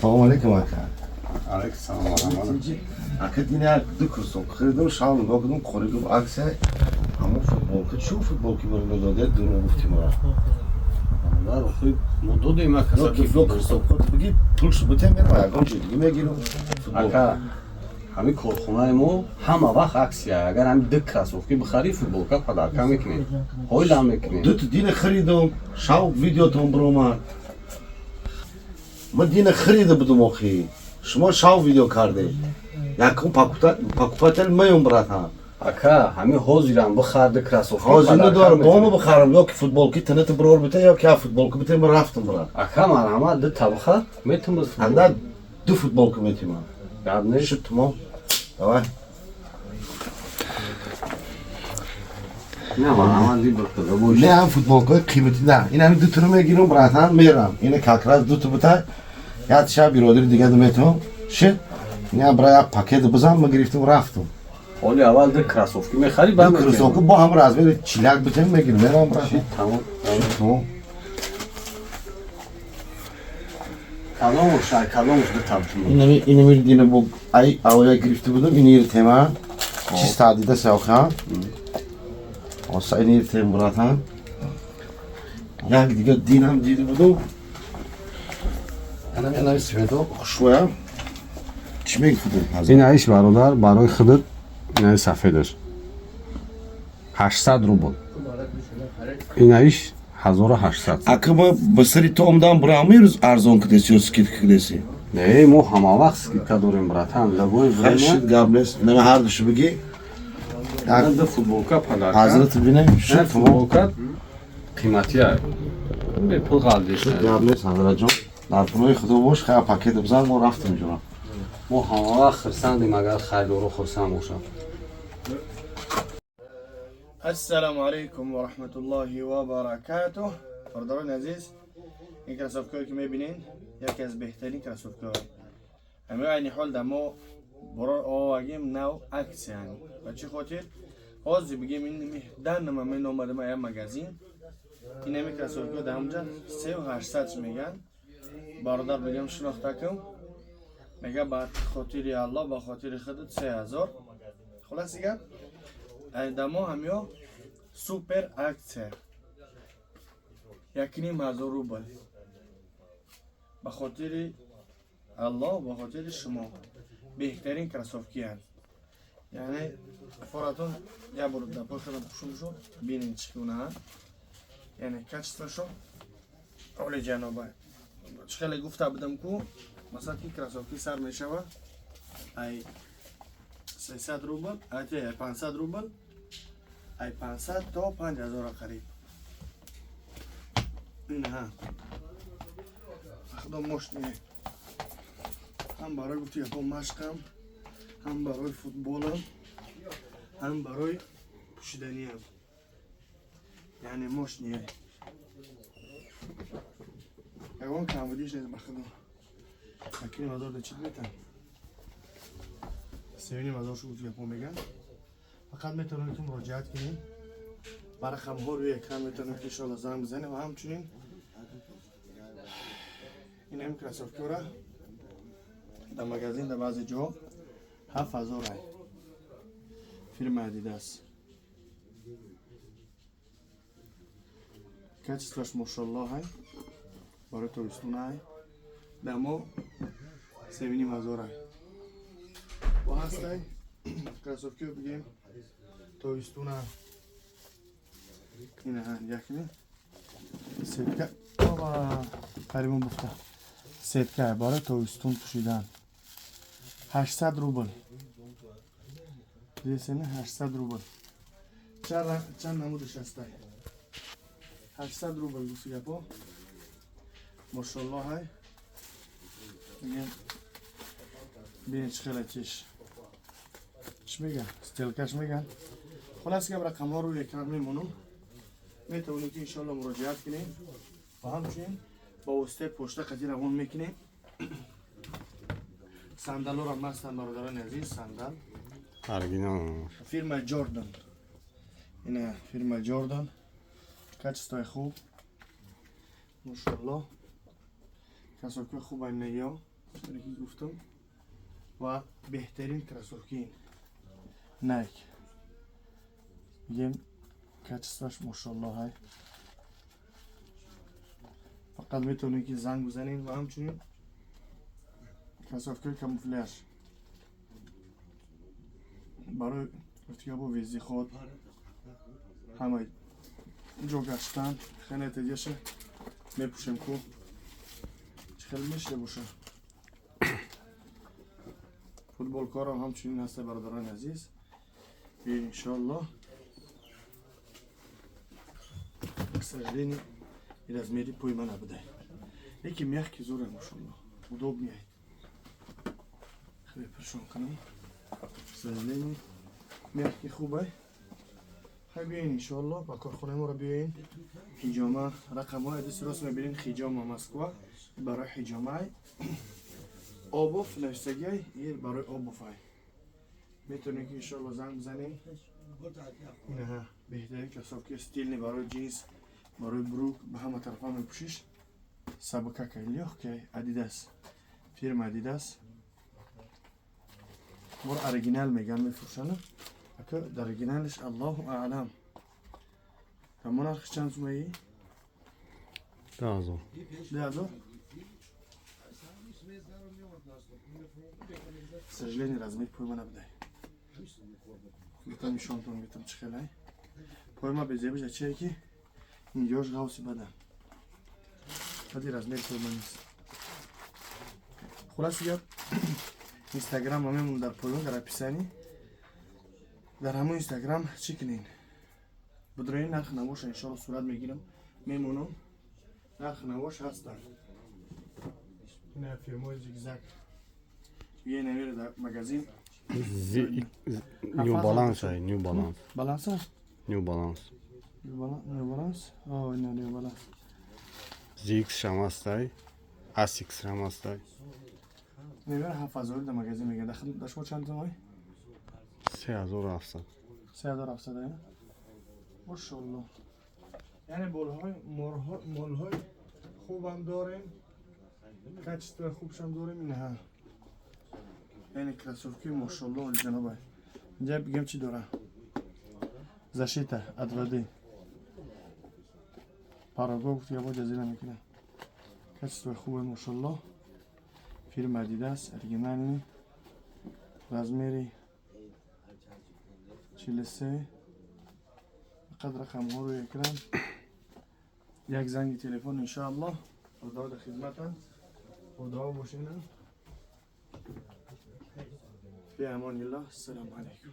Салом алейкум, ака. Алейкум салом ва раҳматуллоҳ. Ака, дина ду кроссовка харидам, шав нигоҳ кардам, қори гуфт, акция, ҳамон футболка, чӣ футболки маро надода, дурӯғ гуфти мара. Бародар, охи мо додем, ака. Ё кроссовка биги, пулшу битем, мерам ягон ҷой дига мегирам. Ака, ҳамин корхонаи мо ҳама вақт акция. Агар ҳамин ду кроссовки бихарӣ, футболка подарка мекунем, ҳойлам мекунем. Дуто дина харидам, шав видеотон биромад. Ма дина харида будум, охи. Шумо шав видео кардед. Якум покупатель маём, братан. Ака, ҳамин ҳозирам бихар ду кроссовки. Ҳозир надорам, бома бихарам, ё ки футболки тинати бирор бите, ё ки футболка бите, ма рафтам, брат. Ака, марҳамат, ду та бихар, метавонад. Анда ду футболка метимам. Гап нест. Шуд, тамом. Давай. Не, марҳамат, выбор карда бош. Не, ҳам футболкаи қимати на. Ин ҳами дутаро мегирам, братан, мерам. Ина как раз дута бита. Як шаб биродари дига метавон. Шуд. Ина бра як пакет бизан, ма гирифтам, рафтам. Ҳоли аввал ду кроссовки мехарӣ, баъд Ду кроссовка бо ҳам размери чиляк битем, мегирам, мерам, братан. Тамом. Тамом. Кадомуш, кадомуш ду та битум? Инами инами дина бо ай авая гирифта будам, ин тема. Чисто Адидас оха. Оса ин тем, братан. Як дига динам дида будам. Анами анами свето хушвоя. Чӣ меги худат? Ин аиш, бародар, барои худат, ин сафедаш 800 рубл, ин аиш 1800. Ака, ма ба сари ту омдам, бира, ҳамин рӯз арзон кидаси ё скидка кидаси? Не, мо ҳама вақт скидка дорем, братан, любое время. Шуд, гап нест. Инами ҳар душу бигӣ. Як ду футболка подарка. Ҳазрат бинем. Шуд, тамом. Футболка қиматия, бепул ғалдиш. Гап нест, ҳазратҷон. Дар паноҳи Худо бош, хая пакет бизан, мо рафтем ҷонам. Мо ҳама вақт хурсандем, агар харидоро хурсанд бошанд. السلام علیکم و رحمت الله و برکاته. برادران عزیز، این кроссовкаҳое ки мебинین یکی از беҳтарин кроссовкаҳо. Ҳамин айни ҳол дар мо борор овагим нав аксиян. Ба чӣ хотир? Ҳозир бигем, ин дан ман омадам як магазин. Ин ҳами кроссовкаҳо дар ҳамҷа 3800 меган. Бародар бигем, шинохтакам. Мега, ба хотири Аллоҳ, ба хотири худат 3000. Хулоси гап, дар мо ҳамиё супер акция. 1500 рубл. Ба хотири Аллоҳ, ба хотири шумо. Беҳтарин кроссовкиянд. Яъне форатон як бор дар пои худам пӯшум шуд, бинед чӣ гунаанд. Яъне качествошо оли ҷаноба. Чӣ хеле гуфта будам ку, масалан, ки кроссовки сар мешава ай 300 рубл, ай 500 рубл, ай 500 то 5000 қариб. Ин худо мощный. Ҳам барои гуфти гапо машқам, ҳам барои футболам, ҳам барои пӯшиданиам. Яъне мощный. Ягон камбудиш нест, ба худо. 1500 да чӣ метан? 3500 шу гуфти гапо меган. Фақат метавонед ки муроҷиат кунед. Ба рақамҳо рӯи экран метавонед ки иншоалло занг бизанед ва ҳамчунин ин ҳами кроссовкаро дар магазин дар баъзе ҷо 7000 ай. Фирма Адидас. Качествош мошаллоҳ ай. Барои тобистона ай. Дар мо 3500 ай. Бо ҳастай кроссовкиро бигем тобистона. Ина якми сетка ова қарибон буфта. Сетка барои тобистон пӯшидан. 800 рубл. Дидесена, 800 рубл. Чанд намудаш ҳастай? 800 рубл гуфти гапо. Мошаллоҳ ай. Мегем бинед чӣ хеле чиш. Чӣ меган? Стелкаш меган. Хулас гап, рақамҳо рӯи экран мемонам. Метавонед ки иншоалло муроҷиат кунед ва ҳамчунин ба воситаи почта қатӣ равон мекунем. Сандалорам ҳастанд, бародарони азиз, сандал. Оригинал. Фирма Jordan. Ина фирма Jordan. Качествои хуб. Мошаллоҳ. Кроссовкаи хуб ай ё. Чунки гуфтам, ва беҳтарин кроссовки ин Найк. Мигем, качествоаш мошалло ҳай. Фақат метавонед, ки занг бизанед. Ва ҳамчунин кроссовкаи камуфляж барои гуфтига бо вездеход, ҳама ҷо гаштан хеле тедяша мепӯшем ку, чӣ хеле мешида боша. Футболкорам ҳамчунин ҳаста, бародарони азиз, иншоалло. К сожалению, и размери пои ма набудай, лекин мягкий зура, мошалло, удобный. Хеле пуршон кунам, к сожалению, мягкий хубай. Хай, биёин, иншоалло, ба корхонаи моро биёин. Ҳиҷома рақамҳои дасти рост мебинед, Ҳиҷома Москва, барои ҳиҷомай. Обувь нависагиай, барои обувай. Метавонед, ки иншоалло занг бизанем. Инаҳа беҳтарин кроссовки, стильный, барои ҷинс, барои брюк, ба ҳама тарафа мепӯшиш. Сабукакай, лёгкий. Адидас, фирма Адидас. Бор оригинал меган, мефурӯшанд. Ака, дар оригиналиш аллоҳу аълам. Тамо нархи чанд сумаи? 10,000. 10,000. К сожалению, размер пойма набудай. Гуфтам, нишонтон метам, чӣ хелай. Пойма безебиша чие, ки инҷош ғавси бадан. Баъди размери пойма нест. Хулоси гап, инстаграм мемон дар поён, дар описании. Дар ҳамон инстаграм чӣ кунен? Будрои нарх навоша иншоалло сурат мегирам, мемонам. Нарх навош ҳастанд. Ина фирмои Зигзаг. Бие, намера дар магазин. New Balance ай, New Balance. Баланса? New Balance. New Balance? О, ина New Balance. ZX шам ҳастай. Asics шам ҳастай. Намера 7,000 дар магазин мегирад. Дар шумо чанд сомои? 3700. 3700, ая? Мошалло. Яъне болҳои молҳои хубам дорем. Качествои хубшам дорем инаҳа. Яъне кроссовки, мошалло, олиҷанобай. Инҷа бигем, чӣ дора? Защита от воды. Парого гуфт, ябо ҷазира мекунад. Качествои хубе, мошалло. Фирма Adidas, оригинальный. Размери 43. Фақат рақамҳо рӯи экран. Як занги телефон, иншоалло. Худо дар хизматанд. Худо бошена. Фи амониллоҳ. Ассалому алайкум.